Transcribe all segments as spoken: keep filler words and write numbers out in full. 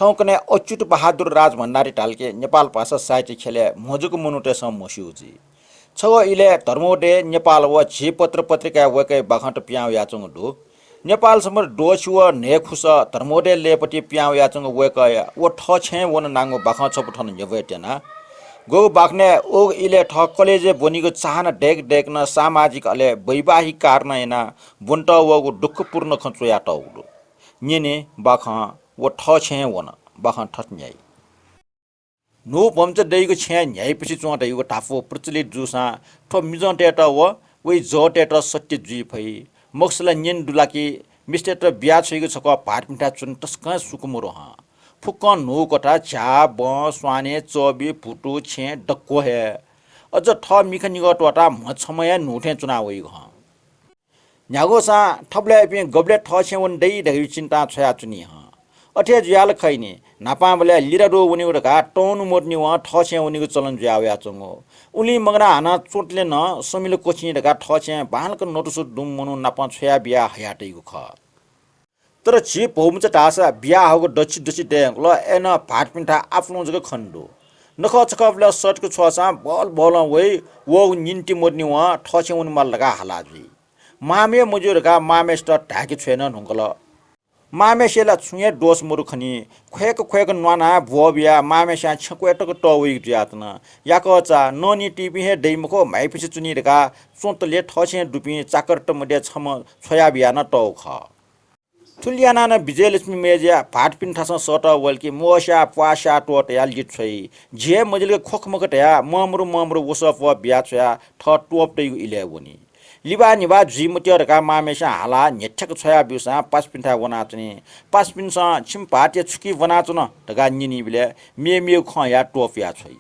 थौंकन्हय् अच्युत बहादुर राजभण्डारी धाल कि नेपाल भाषा साहित्य ख्यलय् म्हजूगु मनूतय्सं मस्यू जुइ। छगू इलय् धर्मोदय नेपाल व झी पत्र पत्रिकाय् वय्कःया बाखंत पिहां वयाच्वंगु दु। नेपाल सम्बत द्वःछि व न्हय्खुसः धर्मोदय लय्‌पति पिहां वयाच्वंगु वय्कःया व थःछेँय् वन नांगु बाखं छपु थन न्ह्यब्वये त्यना। गुगु बाखनय् उगु इलय् थः कलेजय् ब्वनीगु चाहना दय्क दय्कं सामाजिक अले वैवाहिक कारणं यानाः ब्वनेत वःगु दुःखपूर्ण खँ च्वयातःगु दु। न्यने बाखं व थःछेँय् वन। बाखं थथे न्ह्याइ। न्हू भम्चा दइगु छेँय् न्ह्याइपुसे च्वं धइगु धापू प्रचलित जूसां थ्व मिजंतय्त व वइ जःतय्त सत्य जुइ फइ। मखुसा ला न्यने दु ला कि मिस्तय्त बिया छ्वइगु छकः भाःतपिन्थाय् च्वने तसकं सुकु मरु हं। फुक्कं न्हू कथं झ्याः, बँ, स्वाने, चःबि, भुतु, छेँ दक्व हे। अझ थः मिखा निगः त्वःताः म्ह छम्ह हे न्हू थें च्वना वइगु हं। न्ह्यागुसां थबलय् इपिं गबलय् थःछेँय् वने दइ धइगु चिन्तां छ्वयाच्वनी हं। अथे जुयाः ला खइनि, न्हापांबलय् लिराद्वः वनेगु धकाः तंगु मदुनिवं थःछेँय् वनेगु चलन जुया वयाच्वंगु। उलिं मगानाः हानं च्वंतले नं समिल क्वछिं धकाः थःछेँय् बांलाक नतुसुतु दुम्ह मनू नाप छ्वया बियाः हयातइगु खः। तर झी भौमचा धाःसा बिया हःगु दच्छि दच्छि दयेगु ला अय्नं भाःतपिन्थाय् आपालं जक खने दु। नखः छखःबलय् सःतके छ्वःसां बल बलं वइ, वःगु निंतिं मदुनिवं थःछेँय् वनेमाल धकाः हाला जुइ। मांम्ह हे मज्यू धकाः मांम्हय्सित धाय्के छ्वये नं धुंकल। मांम्हय्सिया ला छुं हे दोष मदु खनी, ख्वय्क ख्वय्क न्वानाः ब्वः बियाः मांम्हय्सियां छेँ क्वय् तक तःवइगु जुयाच्वन। याकःचा ननितिपिं हे दइ मखु, म्हाइपुसे च्वनी धकाः च्वंतले थःछेँय् दुपिं चाकरत मध्ये छम्ह छ्वया बियाः नं तःगु खः। थुलि यानाः नं विजयलक्ष्मी मय्जुया भाःतपिन्थासं सःतः वल कि म्वःस्याः प्वाःस्याः त्वःतयाः लित छ्वइ। झी हे मजिलके ख्वखमख धयाः ममरु ममरु वसःपः बिया छ्वयाः थः त्वःप तइगु इलय् वनी। लिबाः निबाः जुइ मत्यः धकाः मांम्हय्सियां हालाः न्ह्यथ्याक छ्वया ब्यूसां पासापिन्थाय् वनाच्वनी। पासापिन्सं छिमि भाःतया छुकी वनाच्वन धकाः न्यनीबलय् मेमेगु खँ हयाः त्वःप या छ्वइ।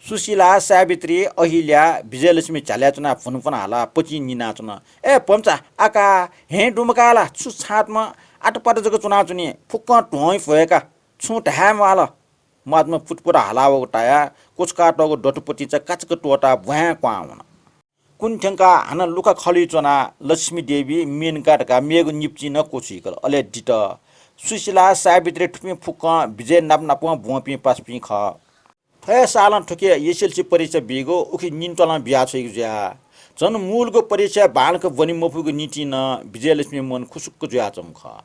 सुशीला, सावित्री, अहिल्या, विजयलक्ष्मी झ्यालय् च्वनाः भुनभुन हालाः पचिं निनाच्वन। ए भम्चा, आका, हें दुमकाः ला? छु छाँतम्ह आतपात जक च्वनाच्वनी, फुक्कं ध्वं भ्वय्का, छुं धाये म्वाल। म्वाःम्ह पुतपुत हाला वःगु तायाः क्वछुकातःगु दतुपतिचा काचाक्क त्वःताः ब्वाँय् क्वहां वन। कुने थ्यंकाः हानं लुखा खलुइ च्वनाः लक्ष्मी देवी, मेनका धकाः मेगु निपचिं नं क्वछुइकल, अले दित। सुशीला, सावित्री थुपिं फुक्कं विजय नाप नापं ब्वंपिं पासापिं खः। थ्व हे सालं थुकी एसएलसी परीक्षा बीगु, उखे निंत्वालं बिया छ्वइगु जुया। झन मूलगु परीक्षाय् बांलाक ब्वने मफुगु निंतिं नं विजयलक्ष्मी मन खुसुक्क जुयाच्वंगु खः।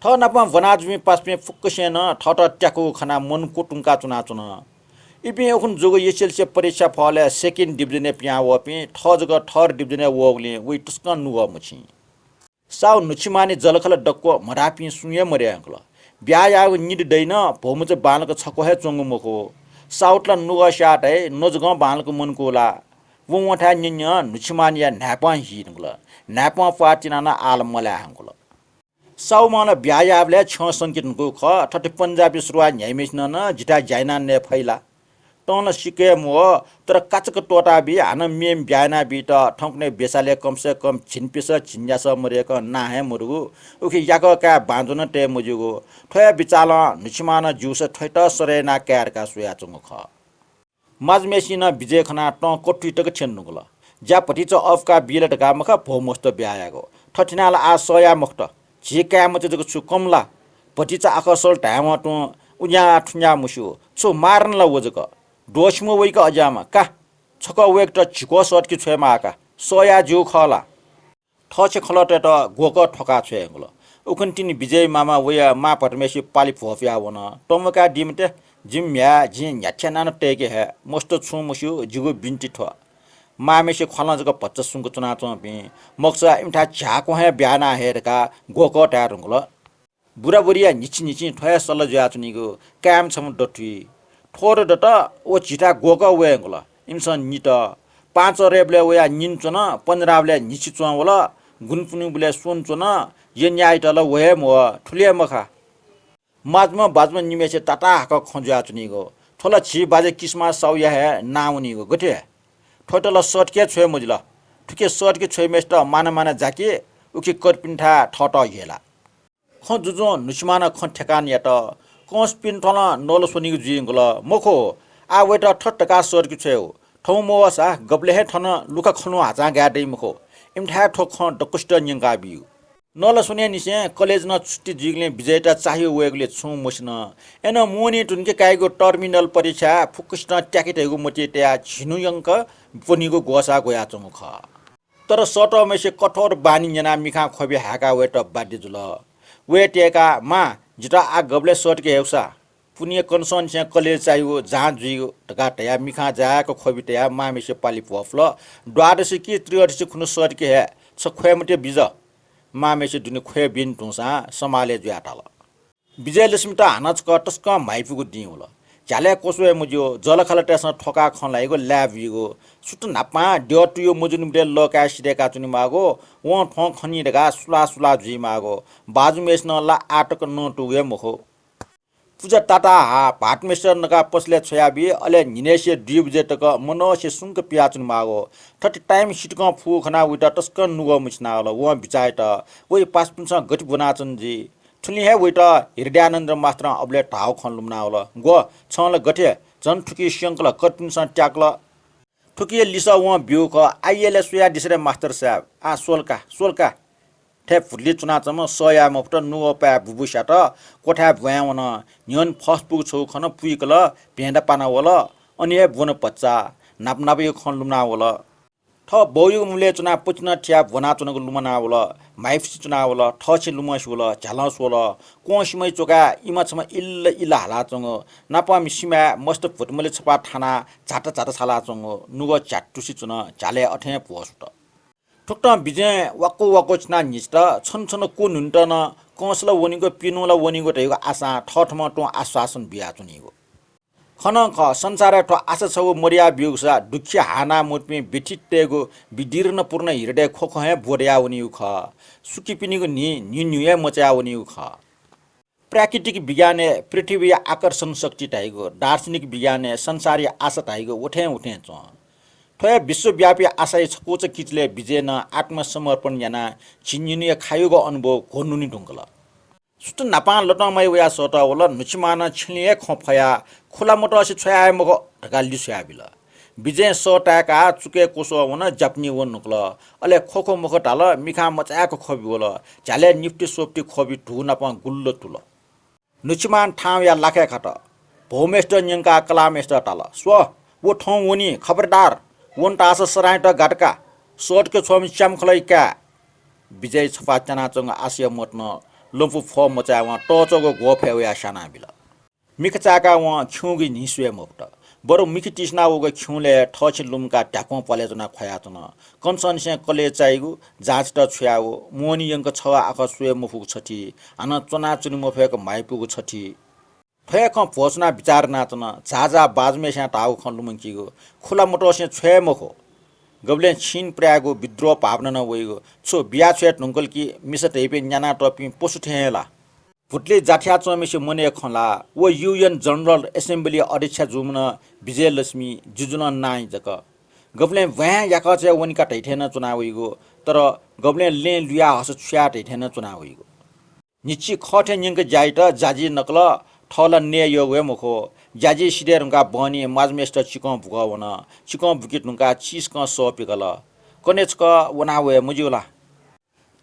थः नाप ब्वना जूपिं पासापिं फुक्कसिनं थःत त्याकूगु खनाः मन क्वतुंका च्वनाच्वन। इपिं उखुन्हु जूगु एसएलसी परीक्षा फलय् second division-य् पिहां वःपिं थः जक third division-य् वःगुलिं वइ तसकं नुगः मछिं। साहु न्हुछिमानि जःलाखःला दक्व मधाःपिं सुं हे मदये धुंकल। ब्याहा यायेगु निदँ दइ नं भौमचा बांलाक छक्व हे च्वंगु मखु। साहुत ला नुगः स्याः धाइ, नजगं बांलाक मनकू ला। वं वंथाय् न्यँ न्यँ न्हुछिमानिया न्हाय्पं हीधुंकल। न्हाय्पं प्वाः तिनाः नं आः ला मलाये धुंकल। साहुमां ला ब्याहा याःबलय् छ्यं संके धुंकूगु खः, थथे पन्जाबी सुरुवाः न्ह्याइम्हय्सिनं नं जिथाय् ज्या यानाः नये फइ ला? तं ला सिक्क हे म्वः, तर काचाक्क त्वःताबी, हानं मेम्ह ब्याहा यानाबीत थौंकन्हय् बेसालय् कमसेकम झिंप्यसः झिंन्यासः मदय्कं नां हे मदुगु, उखे याकः काय् बांज्वः नं तये मज्यूगु। थ्व हे बिचालं न्हुछिमानं ज्यूसा थ्वयात सरे यानाः काये धकाः स्वयाच्वंगु खः। माजम्हय्सिनं विजय खनाः तं कथुइ तक थ्यने धुंकल। ज्या भतिचा अःपुका बी ला धकाः मखा, भौमस्त ब्याहा यायेगु। थथे यानाः ला आः सह याये मखुत। झी काय्मचा जक छु कम ला? भतिचा आखः सल धायेवं तुं उन्याः थुन्याः मस्यू। छु मारण ला व जक? द्वःछिम्ह वइका अज्याःम्ह का। छकः वय्कःयात झिक्वः सःतके छ्वयेमाः का। सह याये ज्यू खः ला? थःछेँ खलःतय्त ग्वःकः थ्वकाः छ्वये धुंकल। उखुन्हु तिनि विजय मामा वया मां भतिचाम्हय्सिगु पालि भ्वपुया वन। तंम्ह काय् दिमते, जिमि म्ह्याय् जिं न्ह्याथे यानाः नं तय्के हये। मस्त छुं मस्यू, जिगु बिन्ति थ्व। मांम्हय्सिगु ख्वालं जक भचा सुंक च्वनाच्वंपिं, मखुसा इमिथाय् झ्याःक्वहं हे ब्याहा याना हये धकाः ग्वःकः धाये धुंकल। बुराबुरिया न्हिच्छि न्हिच्छि थ्व हे सल्लाह जुयाच्वनीगु काय्म्ह छम्ह दथुइ। थ्व दत व झीथाय् ग्वःकः वये धुंकल। इमिसं नित। पाँचरय्बलय् वयाः निन्हु च्वन, पन्ध्राबलय् न्हिच्छि च्वंवल, गुन्पुन्हुबलय् स्वन्हु च्वन, यँयाः यात ला व हे म्वः, थुलि हे मखा। माजम्ह बाजम्ह निम्हय्सित ताताहाकः खँ जुयाच्वनीगु। थ्व ला झी बाज्या किसुमा साहुया हे नां वनीगु। गथे? थ्वयात ला सःतके छ्वये मजिल। थुकी सःतके छ्वइम्हय्सित माना माना जाकि, उखे कर्पिन्थाय् थःत ह्यला। खँ जुजुं न्हुछिमानं खँ थ्यकान यात। कंसपिन्थलं नल स्वनीगु जुइ धुंकल। मखु, आः वयात थथे धकाः सःतके छ्वयेगु। थौं मवःसा गबलय् हे थन लुखा खलुं हाचां गाये दइ मखु। इमिथाय् थ्व खँ दक्वसित न्यंका ब्यु। नलस्वनेनिसें कलेज नं छुट्टी जुइगुलिं विजययात चाःहिउ वयेगुलिइ छुं मसिन। अय्नं मोहनीं धुंके काइगु टर्मिनल परीक्षा फुक्कसितं त्याके धइगु मतिइ तयाः झिन्हु यंक ब्वनीगु ग्वसाः ग्वयाच्वंगु खः। तर सःतःम्हय्सित कठोर बानी न्यनाः मिखां ख्वबि हाय्काः वयेत बाध्य जुल। वये तय्काः, मां, जितः आः गबलय् सःतके हयेगु सा? पुन्हिया कन्हय्संनिसें कलेज चाःहिउ, जाँच जुइगु धकाः धयाः मिखां जाय्क ख्वबि तयाः मांम्हय्सित पालि भ्वपुल। द्वादशी कि त्रयोदशी खुन्हु सःतके हये, छ ख्वये मते बिज्याः। मांम्हय्सित दुने ख्वये ब्यने धुंसां समालय् जुयाः धाल। विजयलक्ष्मीत हानं छकः तसकं म्हाइपुगु दिं वल। झ्यालय् क्वसु हे मज्यू, जःलाखःलातय्सं थ्वकाः खँ ल्हाइगु, लाय् बुइगु, सुथ न्हापां द्यः तुयु मजूनिबलय् लःकाय् सिधय्काच्वनेमाःगु, वं थ्वं खनी धकाः सुलाः सुलाः जुइमाःगु, बाजुम्हय्सिनं ला आः तक नं तुगु हे मखु। पुजा ताताः हा, भाटमेस्टर नकाः पसलय् छ्वयाबी, अले न्हिनय्सिया दुई बजे तक मनसे सुंक पियाच्वनेमाःगु। थथे time सितिकं फुगु खनाः वइत तसकं नुगः मछिनावल। वं बिचाः यात, वइ पासापिन्सं गथे ब्वनाच्वन जुइ? थुलि हे वइत हृदयानन्द मास्तरं अबलय् धाःगु खँ लुमनावल। ग्व, छं ला गथे? झन थुकी स्यंकल, कर्पिन्सं त्याकल। थुकिया लिसः वं ब्यूगु खः, आइएलय् स्वयादिसँ रे मास्तर साहेब। आः स्वल का, स्वल का। थथे भुतुलि च्वनाच्वंम्ह सह याये मफुत नुगःपाय् बुबुस्यात क्वथाय् ब्वाँय् वन। न्ह्यःने फसपुगु छगू खन, पुइकल, भेंदा पाना वल। अन हे ब्वन भचा, न्हापा न्हापायागु खँ लुमना वल। थः बौयागु मुलय् च्वनाः पतिनं थियाः ब्वनाच्वनागु लुमना वल। म्हाइपुसे च्वना वल, थःछिं लुमंसे वल, झ्यालं स्वल। क्वंसिमय् च्वकाः इमा छम्ह इल्ल इल्ल हालाच्वंगु। नापं सिमाय् मस्त भुतमले छपाः थानाः झात झात छालाच्वंगु। नुगः झ्यातुसे च्वन, झ्यालय् अथें भ्वसुत। थुकथं विजयं वाक्व वाक्व छिनाः न्हिसित छन छन क्व न्हुनेत नं कंस ला वनीगु, पिन्हु ला वनीगु धइगु आशां थःथम्हं तुं आश्वासन बियाच्वनीगु। खः नं खः, संसारय् थ्व आशा छगू मदया ब्यूगुसा दुःखी हाःनाः मुतुपिं व्यथिततय्गु विदीर्णपूर्ण हृदय ख्वख्व हे बोधया वनीगु खः। सुकीपिनिगु न्हि न्हिन्हिउ हे मचाया वनीगु खः। प्राकृतिक विज्ञानय् पृथ्वीया आकर्षण शक्ति धाइगु, दार्शनिक विज्ञानय् संसारया आशा धाइगु उथें उथें च्वं। थ्व हे विश्वव्यापी आशाया छकूचा किचलय् विजयनं आत्मसमर्पण यानाः झिंनिन्हुया खायुगु अनुभव घ्वन्हुने धुंकल। सुथ न्हापां लतंमाइ वयाः सःतः वल, न्हुछिमानं छेँलिं हे खँ फयाः खुला मतसे छ्वया हे मखु धकाः लिस्वयाबिल। विजयं सः ताय्काः चुकय् क्वसः वन, जापानी वन नुकल। अले ख्वख्व मखु धाल, मिखां मचाय्क ख्वबि वल। झ्यालय् निफ्ति स्वप्ति ख्वबि धू नापं गुल्ल तुल। न्हुछिमान थाहां वयाः लाखय् खात। भौम्हय्सित न्यंकाः कलाःम्हय्सित धाल, स्व, व थौं वनी, खबरदार, वन धाःसा सराँय्त गात का, सःतके छ्वःम्ह च्याम्ह खलःया काय्। विजय छपाः त्यानाच्वंगु आशाया मत नं लँपु फः मचाय्वं तःच्वःगु ग्वःफय् वयाः स्यानाबिल। मिखा चाय्काः वं खिउँगु न्हि स्वये मफुत। बरु मिखा तिसिना वःगु खिउँलय् थःछिं लुमंकाः ध्याक्वं प्वालय् च्वनाः ख्वयाच्वन। कन्हय्संनिसें कलेज चाःहिउ, जाँचयात छ्वयाः, मोहनी यंक छगः आखः स्वये मफुगु छथी, हानं च्वनाच्वने मफय्क म्हाइपुगु छथी। थ्व हे खँ भ्वसुनाः बिचाः यानाच्वन। झाः झाः बाजुम्हय्सिनं धाःगु खँ लुमंकीगु, खुला मतसे छ्वये मखु। गबलें छिं प्रायेगु विद्रोह भावना नं वइगु। छु बिया छ्वये धुंकल कि मिसा धइपिं न्यानातःपिं पशु थें हे ला? भुतुलि जाथ्याच्वंम्हय्सिया मनय् खँ ला, व UN General Assembly अध्यक्ष जूम्ह नं विजयलक्ष्मी जुजुलं नां जक। गबलें ब्वाँय् याकःचय् वनी का धइथें नं च्वना वइगु, तर गबलें लँय् लुयाः हःसा छुयाः धइथें नं च्वना वइगु। न्हिच्छि खः थें न्यंक ज्यायात ज्याझी नकल, थः ला नये यःगु हे मखु। ज्याझी सिधये धुंकाः बहनी म्वाजुम्हय्सित चिकं बुकः वन। चिकं बुके धुंकाः चिसकं सः पिकल। कन्हय् छकः वना वये मज्यू ला?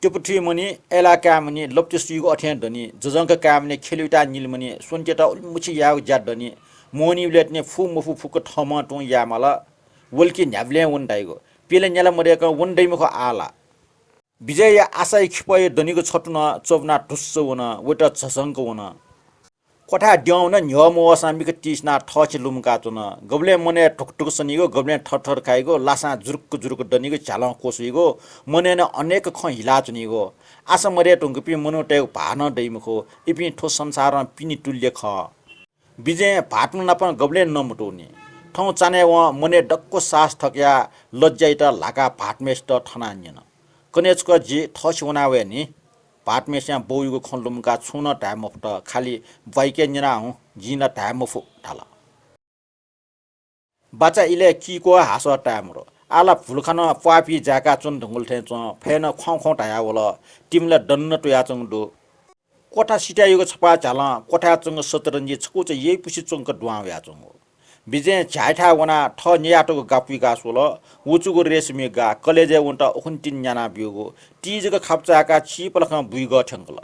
त्युपुथुइ मनि, अय्लाः काय् मनि, लप्ति सुइगु अथें दनि, जजंक काय् मनि, ख्यलुइताः निल मनि, स्वन्त्यत उलिमुछि यायेगु ज्या दनि। मोहनीबलय् तिनि फु मफु फुक्क थःम्हं तुं याये माल। वल कि न्ह्याबलें वन धाइगु। पिले न्याला मदय्कं वन दइ मखु आः ला। विजयया आशाया खिपःया दनिगु छतु नं च्वबुनाः धुस्स वन, वइत झसंक वन। क्वथाय् द्यं वन, न्ह्यः मवःसां मिखा तिसिनाः थःछिं लुमंकाच्वन। गबलें मनय् धुकधुक सनीगु, गबलें थरथर खाइगु, लासां जुरुक्क जुरुक्क दनीगु, झ्यालं क्वसुइगु, मनय् नं अनेक खँ हिलाच्वनीगु। आशा मदये धुंकूपिं मनूतय्गु भाः नं दइ मखु। इपिं थ्व संसारं पिने तुल्य खः। विजयं भाःतम्ह नाप गबलें नमतूनि। थौं चान्हय् वं मनय् दक्व साहस थकयाः लज्यायात ल्हाकाः भाःतम्हय्सित थनाः न्यन, कन्हय् छकः जि थःछिं वना वये नि। भाःतम्हय्सियां बौयागु खँ लुमंकाः छुं नं धाये मफुत, खालि ब्वाइके न्यना हुँ, जिं ला धाये मफु धाल। बाचा इलय् किक्वः हासः ताये मरु। आः ला भुलखानं प्वाःपिं जाय्काः च्वने धुंकल थें च्वं, फय् नं ख्वाउँ ख्वाउँ धाया वल। तिमि ला दन नं त्वयाच्वंगु दु। क्वथा सिताय्गु छपाः झ्यालं क्वथाय् च्वंगु सतरंजी छकूचा यइपुसे च्वंक दुहां वयाच्वंगु। बिजयं झ्याःथाय् वनाः थः न्यायातःगु गा पुइका स्वल। उचुगु रेशमी गा कलेजय् वनेत उखुन्हु तिनि न्याना ब्यूगु। ति जक खापु चाय्‌काः चिपलखं बुइगः थ्यंकल।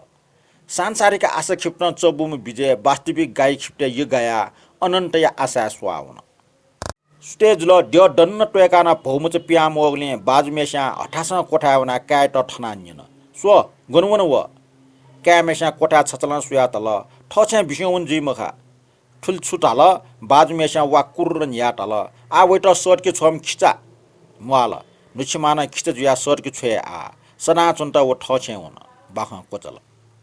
सांसारिक आशा खिपतं चबूम्ह बिजय वास्तविक गाइ खिपतय् यगायाः अनन्तया आशाय् स्वाः वन। सुथय् जुल, द्यः दन्न त्वय्‌काः नं भौमचा पिहां मवःगुलिं बाजुम्हय्‌स्यां हथासं क्वथाय् वनाः काय्‌यात थनाः न्यन, स्व, गन वन व? काय्‌म्हय्‌स्यां क्वथाय् छचालं स्वयाः धाल, थःछेँय् बिस्युं वने जुइ मखा। थुलि छु धाल, बाजुम्हय्‌स्यां वा कुर्र न्ह्याः धाल, आः वयात सःतके छ्वःम्ह खिचा म्वाःल। न्हुछिमानं खिचा जुयाः सःतके छ्वये आः। सनाच्वनेत व थःछेँय् वन। बाखं क्वचाल।